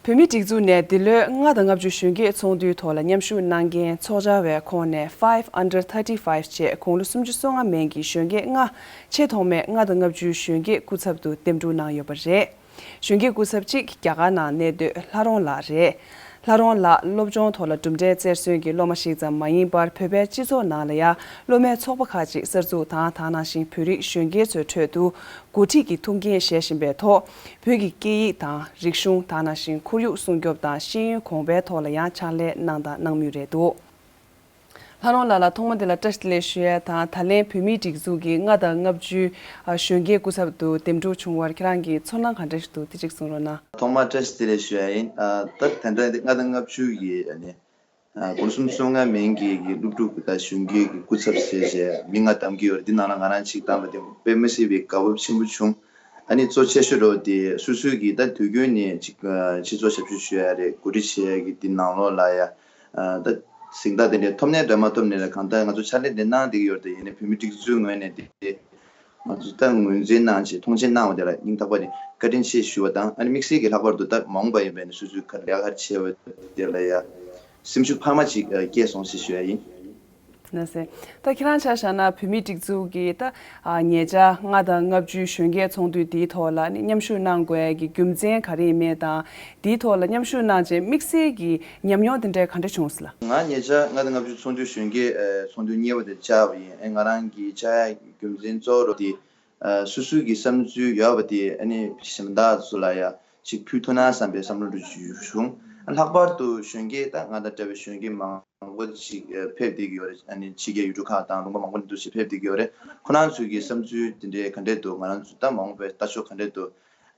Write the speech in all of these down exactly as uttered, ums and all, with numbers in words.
བོད་མིའི་སྒྲིག་འཛུགས་ནས་འདི་ལོའི་ལྔ་དང་ལྔ་བཅུ་གཞོན་སྐྱེས་ཚོགས་འདུའི་ཐོག་ལ་མཉམ་ཞུགས་གནང་མཁན་ཚོགས་བཅར་བའི་ཁོངས་ནས་Five Under Thirty Five ཞེས་དགུང་ལོ་སུམ་ཅུ་སོ་ལྔ་མན་གྱི་གཞོན་སྐྱེས་ལྔ་ཆེས་ཐོག་མའི་ལྔ་དང་ལྔ་བཅུའི་གཞོན་སྐྱེས་སྐུ་ཚབ་ཏུ་འདེམས་སྒྲུག་གནང་ཡོད་པ་རེད། གཞོན་སྐྱེས་སྐུ་ཚབ་གཅིག་རྒྱ་གར་ནང་གནས་སྡོད་ལྷ་རོང་ལགས་རེད། ལྷ་རོང་ལགས་སློབ་སྦྱོང་ཐོག་ལ་གྲུབ་འབྲས་རྩེར་སོན་གྱི་སློབ་མ་ཞིག་ཙམ་མ་ཡིན་པར་བོད་པའི་སྤྱི་ཚོགས་ནང་ལ་ཡང་སློབ་མའི་ཚོགས་པ་ཁག་ཅིག་གསར་འཛུགས་དང་། དེ་ནང་བཞིན་བོད་རིགས་གཞོན་སྐྱེས་ཚོའི་ཁྲོད་དུ་འགོ་ཁྲིད་ཀྱི་ཐུགས་འགན་བཞེས་བཞིན་པའི་ཐོག་བོད་ཀྱི་སྐད་ཡིག་དང་རིག་གཞུང་། དེ་ནང་བཞིན་ཁོར་ཡུག་སྲུང་སྐྱོབ་དང་ཤེས་ཡོན་གོང་འཕེལ་ཐོག་ལ་ཡང་ཕྱག་ལས་གནང་དང་གནང་མུས་རེད་འདུག་ལྷ་རོང་ལགས་ལ་ཐོག་མ་དེ་ལ་བཀྲ་ཤིས་བདེ་ལེགས་ཞུ་ཡ་དང་། ད་ལན་བོད་མིའི་སྒྲིག་འཛུགས་ཀྱི་ལྔ་དང་ལྔ་བཅུའི་གཞོན་སྐྱེས་སྐུ་ཚབ་ཏུ་འདེམས་སྒྲུག་བྱུང་བར་ཁྱེད་རང་གི་ཚོར་སྣང་ག་འདྲ་ཞིག་འདུག་དེ་གཅིག་གསུང་རོགས་གནང་། ཐོག་མར་བཀྲ་ཤིས་བདེ་ལེགས་ཞུ་ཡ་ཡིན། ཨ། ད་དེ་འདྲ་ལྔ་དང་ལྔ་བཅུ་ཡི་ཨ་ནི་ཨ་དགུང་སུམ་སོ་ལྔ་མན་གྱི་གི་སློབ་ཕྲུག་དང་གཞོན་སྐྱེས་ཀྱི་སྐུ་ཚབ་ཟེར་བྱས་མི་ལྔ་བདམས་ཀྱི་ཡོད་རེད། འདི་ནང་ལ་ང་རང་གཅིག་བདམས་པ་དེ་དཔེ་མི་སྲིད་པའི་དགའ་སྤོབས་ཆེན་པོ་བྱུང་། ཨ་ནི་གཙོ་ཆེ་ཤོས་རོ་དེ་སོ་སོའི་གི་ད་དུས་རྒྱུན་ནས་ཅིག་ཨ་སྤྱི་ཚོགས་ཞབས་ཞུ་ཞུ་ཡ་རེད། འགོ་ཁྲིད་བྱེད་ཡ་གི་འདི་ནང་ལོགས་ལ་ཡ་ཨ་ད་གཟེངས་རྟགས་དེ་འདྲ་ཐོབ་ནའི་འདྲ་མ་ཐོབ་ནའི་འདྲ། གང་ལྟར་ང་ཚོ་ཕྱག་ལས་དེ་གནང་བསྡད་ཀྱི་ཡོད་རེད། དེ་ཡིན་ནའི་བོད་མི་སྒྲིག་འཛུགས་ངོས་ནས་དེ་ང་ཚོ་ད་ངོས་འཛིན་གནང་བྱས་མཐོང་ཆེན་གནང་བ་དེ་ལ་སྙིང་ཐག་པ་ནས་བཀའ་དྲིན་ཆེ་ཞུ་བ་དང་། ཨ་ནི་དམིགས་བསལ་གྱི་ལྷག་པར་དུ་ད་མ་འོངས་པ་ཡིན་པ་ཡིན་ན་སོ་སོའི་ཁ་ལས་ཁར་ཆེ་བ་དེ་ལ་ཡ་སེམས་ཤུགས་འཕར་མ་ཅིག་སྐྱེས་སོང་ཞེས་ཞུ་ཡ་ཡིན། ལགས་སེ། ད་ཁྱེད་རང་ཆ་བཞག་ན་བོད་མིའི་སྒྲིག་འཛུགས་ཀྱི་ད་ཨ་ཉེ་ཆར་ལྔ་དང་ལྔ་བཅུའི་གཞོན་སྐྱེས་ཚོགས་འདུ་འདིའི་ཐོག་ལ་ནི་མཉམ་ཞུགས་གནང་དགོས་ཡ་གི་རྒྱུ་མཚན་ག་རེ་ཡིན་མིན་དང་། འདིའི་ཐོག་ལ་མཉམ་ཞུགས་གནང་རྗེས་དམིགས་བསལ་གྱི་ཉམས་མྱོང་དེ་འདྲ་ག་འདྲ་བྱུང་སོང་ལགས། ང་ཉེ་ཆར་ལྔ་དང་ལྔ་བཅུ་ཚོགས་འདུའི་གཞོན་སྐྱེས་ཨ་ཚོགས་འདུ་གཉིས་པ་དེ་བཅར་བ་ཡིན། ཨེ་ང་རང་གི་བཅར་ཡ་རྒྱུ་མཚན་གཙོ་བོ་རོ་དེ་ཨ་སོ་སོའི་གི་བསམ་ཚུལ་ཡོད་པ་དེ་ཨ་ནི་གཞན་དག་ཚོ་ལ་ཡ་ཅིག་ཕུལ་ཐུབ་ན་བསམ་པའི་བསམ་བློ་རུ་བྱུང་། ལྷག་པར་དུ་གཞོན་སྐྱེས་ད་ང་དང་འདྲ་བའི་གཞོན་སྐྱེས་མང་པོ་ཅིག་ཨ་ཕེབས་བསྡད་ཀྱི་ཡོད་རེད། ཨ་ནི་ཕྱི་རྒྱལ་ཡུལ་གྲུ་ཁག་དང་ལུང་པ་མང་པོ་འདུ་ཞིག་ཕེབས་བསྡད་ཀྱི་ཡོད་རེད། ཁོ་རང་ཚོའི་གི་བསམ་ཚུལ་དེ་འདྲའི་ག་འདྲས་འདུག་ང་རང་ཚོ་ད་མ་འོངས་པའི་ལྟ་ཕྱོགས་ག་འདྲས་འདུག་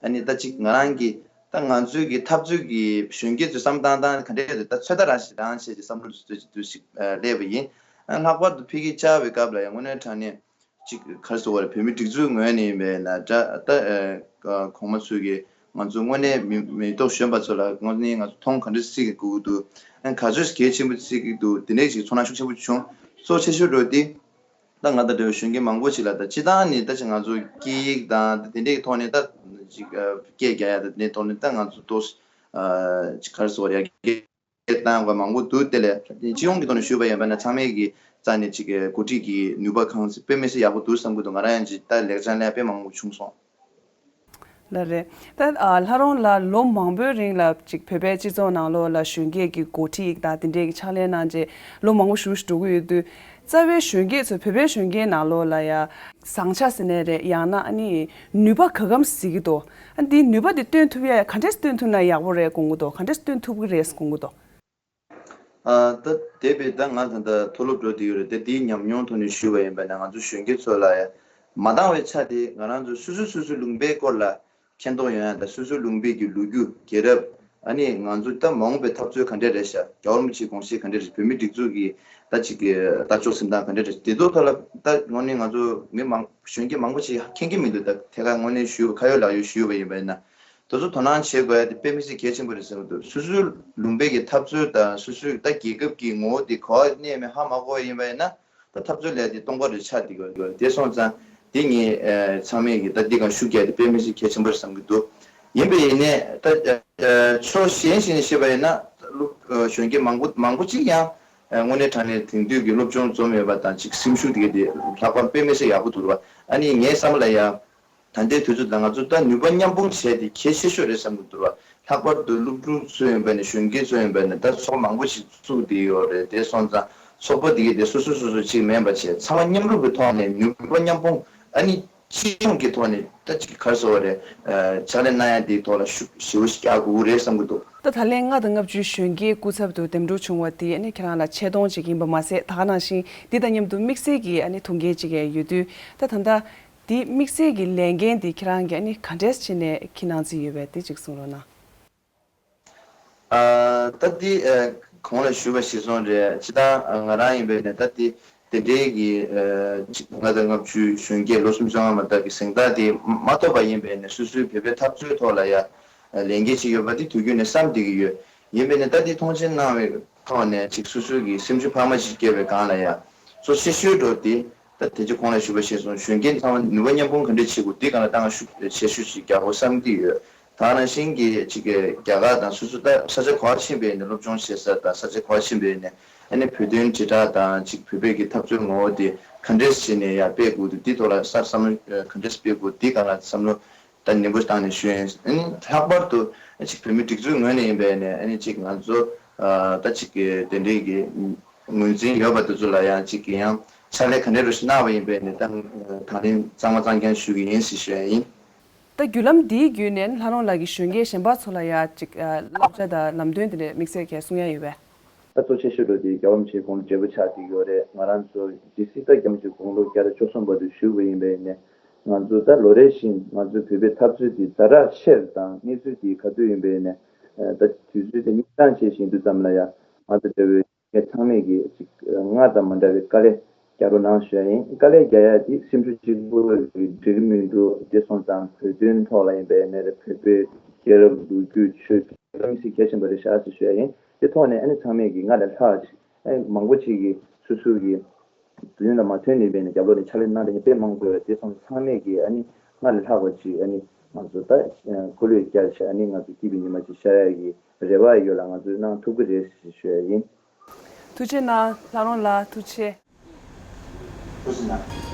ཨ་ནི་ད་ཅིག་ང་རང་གི་ད་ང་ཚོའི་གི་འཐབ་རྩོད་ཀྱི་གཞོན་སྐྱེས་ཚོའི་བསམ་སྟངས་དང་ག་འདྲས་འདུག་ད་ཚོད་ལྟ་རང་ཞིག་རང་བྱས་ཀྱི་བསམ་བློ་འདུ་འདུ་ཞིག་ཨ་སླེབས་པ་ཡིན། ཨ་ལྷག་པར་དུ་ཕ་གིར་བཅར་བའི་སྐབས་ལ་ཡང་དངོས་གནས་དྲང་གནས། ཅིག་ག་རེ་ཟེར་དགོས་རེད། བོད་མི་སྒྲིག་འཛུགས་ངོས་ནས་ཡིན་པས་ན་འདྲ། ད་ཨ་གོང་མ་ཚོས་ཀྱིས་ང་ཚོ་དངོས་གནས་མི་མི་ཐོག་གཞོན་པ་ཚོ་ལ་དངོས་གནས་ང་ཚོ་མཐོང་ག་འདྲ་སྲིད་ཀྱི་དགོས་ཀྱི་འདུག་ཨ་ག་ཚོད་གལ་ཆེན་པོ་སྲིད་ཀྱི་འདུག་དེ་འདྲའི་ཞིག་ཚོར་སྣང་ཤུགས་ཆེན་པོ་བྱུང་། གཙོ་ཆེ་ཤོས་འགྲོ་དེ་ད་ང་དང་འདྲ་བའི་གཞོན་སྐྱེས་མང་པོ་ཞིག་ལ་ད་སྤྱི་བཏང་ནས་ད་ཅིག་ང་ཚོ་སྐད་ཡིག་དང་ད་དེ་འདྲའི་ཐོག་ནས་ད་ཅིག་ཨ་སྐད་རྒྱག་ཡ་ད་དེ་འདྲའི་ཐོག་ནས་ད་ང་ཚོ་ཏོག་ཨ་ཅིག་ག་རེ་ཟེར་དགོས་རེད། ཡ་གི་བཏང་བ་མང་པོ་འདུག་དེ་ལས་སྤྱི་ཡོངས་ཀྱི་ཐོག་ནས་ཞུས་པ་ཡིན་པ་ན་ཚང་མས་ཀྱི་རྩ་ནས་ཅིག་གི་འགོ་ཁྲིད་ཀྱི་ནུས་པ་གང་ཚེ་དཔེ་མི་སྲིད་ཡག་པོ་འདུག་བསམ་གྱི་འདུག་ང་རང་ཡང་ཅིག་ད་ལེགས་བྱང་ལས་དཔེ་མང་པོ་བྱུང་སོང་། ལགས་རེད། ད་ཨ་ལྷ་རོང་ལགས་ལོ་མང་པོའི་རིང་ལ་ཅིག་བོད་པའི་སྤྱི་ཚོགས་ནང་ལོགས་ལ་གཞོན་སྐྱེས་ཀྱི་འགོ་ཁྲིད་དང་དེ་འདྲའི་གི་ཕྱག་ལས་གནང་རྗེས་ལོ་མང་པོ་ཞིག་འགྲོ་གི་ཡོད་དུས། རྩ་བའི་གཞོན་སྐྱེས་ཚོ་བོད་པའི་གཞོན་སྐྱེས་ནང་ལོགས་ལ་ཡ་བཟང་ཆ་ཟེར་ནའི་རེད། ཡང་ན་ཨ་ནི་ནུས་པ་ག་གམ་གཟིགས་ཀྱི་འདུག་ཨ་འདིའི་ནུས་པ་འདི་སྟོན་ཐུབ་ཡ་ག་འདྲས་སྟོན་ཐུབ་ན་ཡག་པོ་རེད་དགོངས་ཀྱི་འདུག་ག་འདྲས་སྟོན་ཐུབ་ཀྱི་རེད་དགོངས་ཀྱི་འདུག་ཨ་ད་དེ་བས་ད་ང་ད་ལྟ་མཐོ་སློབ་འགྲོ་བསྡད་ཡོད་རེད་དེ། འདིའི་ཉམས་མྱོང་ཐོག་ནས་ཞུས་པ་ཡིན་པ་ན་ང་ཚོ་གཞོན་སྐྱེས་ཚོ་ལ་ཡ་མ་འདང་བའི་ཆ་དེ་ང་རང་ཚོ་སོ་སོ་སོ་སོའི་ལུང་པའི་སྐོར་ལ་མཁྱེན་རྟོགས་ཡོང་ཡ་དང་། སོ་སོའི་ལུང་པའི་གི་ལོ་རྒྱུས་རྒྱལ་རབས། ཨ་ནི་ང་ཚོ་ད་མ་འོངས་པའི་འཐབ་རྩོད་ག་འདྲས་རེད་ཤག་རྒྱལ་བ་རིན་པོ་ཆེའི་དགོངས་བཞེད་ག་འདྲས་རེད། བོད་མིའི་སྒྲིག་འཛུགས་ཀྱི་ད་ཅིག་གི་ལྟ་ཕྱོགས་འཛིན་སྟངས་ག་འདྲས་རེད། དེ་ཚོ་ཐོག་ལ་ད་དངོས་གནས་ང་ཚོ་མི་མང་གཞོན་སྐྱེས་མང་པོ་ཞིག་མཁྱེན་གྱི་མི་འདུག་ད་ཐད་ཀར་དངོས་གནས་ཞུས་པ་ཁ་ཡོད་ལག་ཡོད་ཞུས་པ་ཡིན་པ་ཡིན་ན། དེ་ཚོ་དོ་སྣང་བྱེད་དགོས་ཡ་དེ་དཔེ་མི་སྲིད་གལ་ཆེན་པོ་རེད་བསམ་གྱི་འདུག་སོ་སོའི་ལུང་པའི་གི་འཐབ་རྩོད་དང་སོ་སོའི་ད་རྒྱལ་ཁབ་ཀྱི་ངོ་བོ་དེ་ག་པར་གནས་མེད་ཧ་མ་གོ་བ་ཡིན་པ་ཡིན་ན། ད་འཐབ་རྩོད་ལས་དེ་སྟོང་པ་རེ་ཆགས་བསྡད་ཀྱི་ཡོད། དེ་སོང་ཙང་དེ་ངས་ཨ་ཚང་མས་ཀྱི་ད་འདི་གང་ཤུགས་རྒྱག་དེ་དཔེ་མི་སྲིད་གལ་ཆེན་པོ་རེད་བསམ་གྱི་འདུག་ཡིན་པ་ཡིན་ནའི་ད་ཨ་ཕྱོགས་གཞན་ཞིག་ནས་བཤད་པ་ཡིན་ན་སློབ་ཨ་གཞོན་སྐྱེས་མང་པོ་མང་པོ་ཅིག་ཡང་ཨ་དངོས་གནས་དྲང་གནས་དེང་དུས་ཀྱི་སློབ་སྦྱོང་འཛོམས་ཡོད་པ་དང་ཅིག་སེམས་ཤུགས་དེ་ག་དེ་ལྷག་པར་དཔེ་མི་སྲིད་ཡག་པོ་འདུག་བ། ཨ་ནི་ངའི་བསམ་པ་ལ་ཡང་། ད་ལྟའི་དུས་ཚོད་ལ་ང་ཚོ་ད་ནུས་པ་མཉམ་སྤུངས་བྱས་ཏེ་གལ་ཆེ་ཤོས་རེད་བསམ་གྱི་འདུག་བ། ལྷག་པར་དུ་སློབ་ཕྲུག་ཚོ་ཡིན་པ་ནས་གཞོན་སྐྱེས་ཚོ་ཡིན་པ་ནས་ད་ཚོགས་མང་པོ་ཞིག་བཙུགས་བསྡད་ཡོད་རེད། དེ་སོང་ཙང་ཚོགས་པ་འདི་གས་དེ་སོ་སོ་སོ་སོ་གཅིག་མིན་པ་བྱས་ཚང་མ་མཉམ་རུབ་ཀྱི་ཐོག་ནས་ནུས་པ་མཉམ་སྤུངས། ཨ་ནི་སྤྱི་ཡོངས་ཀྱི་ཐོག་ནས་ད་ཅིག་ག་རེ་ཟེར་བ་རེད། ཕྱག་ལས་གནང་ཡ་འདིའི་ཐོག་ལ་ཤུགས་ཞེ་པོ་ཞིག་རྒྱག་དགོས་ཀྱི་རེད་བསམ་གྱི་འདུག་ད་ད་ལན་ལྔ་དང་ལྔ་བཅུའི་གཞོན་སྐྱེས་སྐུ་ཚབ་ཏུ་འདེམས་སྒྲུག་བྱུང་བ་དེ་ཨ་ནི་ཁྱེད་རང་ལ་ཆེ་མཐོང་ཅིག་ཡིན་པ་མ་ཟད། ད་ག་ནང་བཞིན་འདི་དང་མཉམ་དུ་དམིགས་བསལ་གྱི་ཨ་ནི་ཐུགས་འགན་ཅིག་ཡང་ཡོད་དུས། ད་ད་ལྟ། དེ་དམིགས་བསལ་གྱི་ལས་འགན་དེ་ཁྱེད་རང་གིས་ཨ་ནི་ག་འདྲས་བྱས་ནས་འཁྱེར་གནང་རྩིས་ཡོད་པས་དེ་གཅིག་གསུང་རོགས་གནང་། ཨ་ད་དེ་ཨ་གོང་ལ་ཞུས་པ་གཞིར་བཟུང་རེད། སྤྱིར་བཏང་ཨ་ང་རང་ཡིན་པས་ནས་ད་དེ་དེ་འདྲའི་གི་ཨ་ཅིག་ལྔ་དང་ལྔ་བཅུའི་གཞོན་སྐྱེས་ལོ་སུམ་ཅུ་སོ་ལྔ་མ་ཐག་གི་གཟེངས་རྟགས་དེ་མ་ཐོབ་པ་ཡིན་པས་ནས་སོ་སོའི་བོད་པའི་འཐབ་རྩོད་ཐོག་ལ་ཡ་ལས་འགན་ཅིག་ཡོད་པ་དེ་དུས་རྒྱུན་ནས་བསམ་བསྡད་ཀྱི་ཡོད། ཡིན་པས་ནས་ད་དེ་མཐོང་ཆེན་གནང་བའི་ཐོག་ནས་ཅིག་སོ་སོའི་གི་སེམས་ཤུགས་འཕར་མ་ཅིག་སྐྱེ་བའི་སྒང་ལ་ཡ་གཙོ་ཆེ་ཤོས་འགྲོ་དེ། ད་དེ་ཚོ་གོང་ལ་ཞུས་པ་བཞིན་སོང་གཞོན་སྐྱེས་ཚང་མ་ནུས་པ་མཉམ་སྤུངས་ག་འདྲས་བྱེད་དགོས་འདི་སྒང་ལ་ད་ང་ཤུགས་ཆེ་ཤོས་ཤིག་རྒྱག་དགོས་བསམ་གྱི་ཡོད། ད་ནང་བཞིན་གྱི་ཅིག་གི་རྒྱ་གར་དང་སོ་སོ་ད་ས་ཆ་ག་པར་ཕྱིན་པ་ཡིན་ནའི་སློབ་སྦྱོང་བྱེད་ས་དང་ས་ཆ་ག་པར་ཕྱིན་པ་ཡིན་ནའི་ཨ་ནི་བོད་དོན་དྲིལ་བསྒྲགས་དང་ཅིག་བོད་པའི་གི་འཐབ་རྩོད་ངོ་བོ་དེ་ག་འདྲས་བྱས་ནས་ཡར་སྤེལ་དགོས་འདུག་འདི་ཐོག་ལ་ས་བསམ་བློ་ག་འདྲས་སྤེལ་དགོས་འདི་སྒང་ལ་བསམ་བློ་ད་ནན་པོ་བཏང་ནས་ཞུ་ཡིན། ཨ་ནི་ལྷག་པར་དུ་ཅིག་བོད་མི་སྒྲིག་འཛུགས་ངོས་ནས་ཡིན་པ་ཡིན་ནའི་ཨ་ནི་ཅིག་ང་ཚོ་ད་ཅིག་གི་དེ་འདྲའི་གི་ངོས་འཛིན་ཡོད་པ་དེ་ཚོ་ལ་ཡང་ཅིག་གི་ཡང་ཕྱག་ལས་ག་འདྲས་རུ་ཞིག་གནང་བ་ཡིན་པ་ཡིན་ནའི་ད་དང་ལེན་གཙང་མ་གཙང་རྐྱང་ཞུ་གི་ཡིན་ཞེས་ཞུ་ཡ་ཡིན། ད་བརྒྱུད་ལམ་འདིའི་བརྒྱུད་ནས་ལྷ་རོང་ལགས་ཀྱིས་གཞོན་སྐྱེས་གཞན་པ་ཚོ་ལ་ཡ་ཅིག་བསླབ་བྱ་དང་ལམ་སྟོན་དེ་འདྲའི་དམིགས་བསལ་གྱི་གསུང་ཡ་ཡོད་པས། ད་གཙོ་ཆེ་ཤོས་འགྲོ་དེ་རྒྱལ་བ་རིན་པོ་ཆེའི་དགུང་ལོ་བགྲེས་པོ་ཆགས་བསྡད་ཡོད་རེད། ང་རང་ཚོ་ཇི་སྲིད་ད་རྒྱལ་བ་རིན་པོ་ཆེའི་དགུང་ལོ་བརྒྱ་དང་བཅུ་གསུམ་བར་དུ་བཞུགས་པ་ཡིན་པས་ནས་ང་ཚོ་ད་ལོ་རེ་བཞིན་ང་ཚོའི་བོད་པའི་འཐབ་རྩོད་དེ་ཛ་དྲག་ཆེ་རུ་དང་གནས་ཚུལ་དེ་ག་དུས་ཡིན་པས་ནས་ད་དུས་ཚོད་དེ་སྙིང་བཏང་བྱས་བཞིན་དུ་ཙམ་ལ་ཡ་ང་ཚོ་འདྲ་བོའི། ཚང་མས་ཀྱིས་ཅིག་སྔར་དང་མ་འདྲ་བའི་དཀའ་ལས་རྒྱག་རོགས་གནང་ཞུ་ཡ་ཡིན། དཀའ་ལས་རྒྱག་ཡ་དེ་སེམས་ཤུགས་གཅིག་པུ་གིས་འགྲིག་གི་མི་འདུག་དེ་སོང་ཙང་བོད་དོན་ཐོག་ལ་ཡིན་པའི་ནས་རེད། བོད་པའི་རྒྱལ་རབས་ལོ་རྒྱུས་ཆོས་དམིགས་བསལ་གལ་ཆེན་པོ་རེད་ཤག་ཟེར་ཞུ་ཡ་ཡིན། དེ་ཐོག་ནས་ཨ་ནི་ཚང་མས་ཀྱིས་སྔར་ལས་ལྷག་ཅིག་ཨ་མང་པོ་ཅིག་གིས་སོ་སོ་གི་དུས་ཡུན་ལ་མ་ཐོན་ནས་པའི་ནས་རྒྱབ་ལོགས་ནས་ཕྱག་ལས་གནང་བསྡད་མཁན་དཔེ་མང་པོ་ཡོད་རེད། དེ་སོང་ཙང་ཚང་མས་ཀྱིས་ཨ་ནི་སྔར་ལས་ལྷག་པ་ཅིག་ཨ་ནི་ང་ཚོ་ད་འཁོར་ལོས་བསྐྱར་བྱས་ཨ་ནི་ང་ཚོ་སྐྱིད་པའི་ཉི་མ་ཅིག་ཤར་ཡ་གི་རེ་བ་ཡོད་ལ་ང་ཚོས་གནང་ཐུབ་ཀྱི་རེད་ཞེས་ཞུ་ཡ་ཡིན། ཐུགས་རྗེ་གནང་། ལྷ་རོང་ལགས་ཐུགས་རྗེ། ཐུགས་རྗེ་གནང་།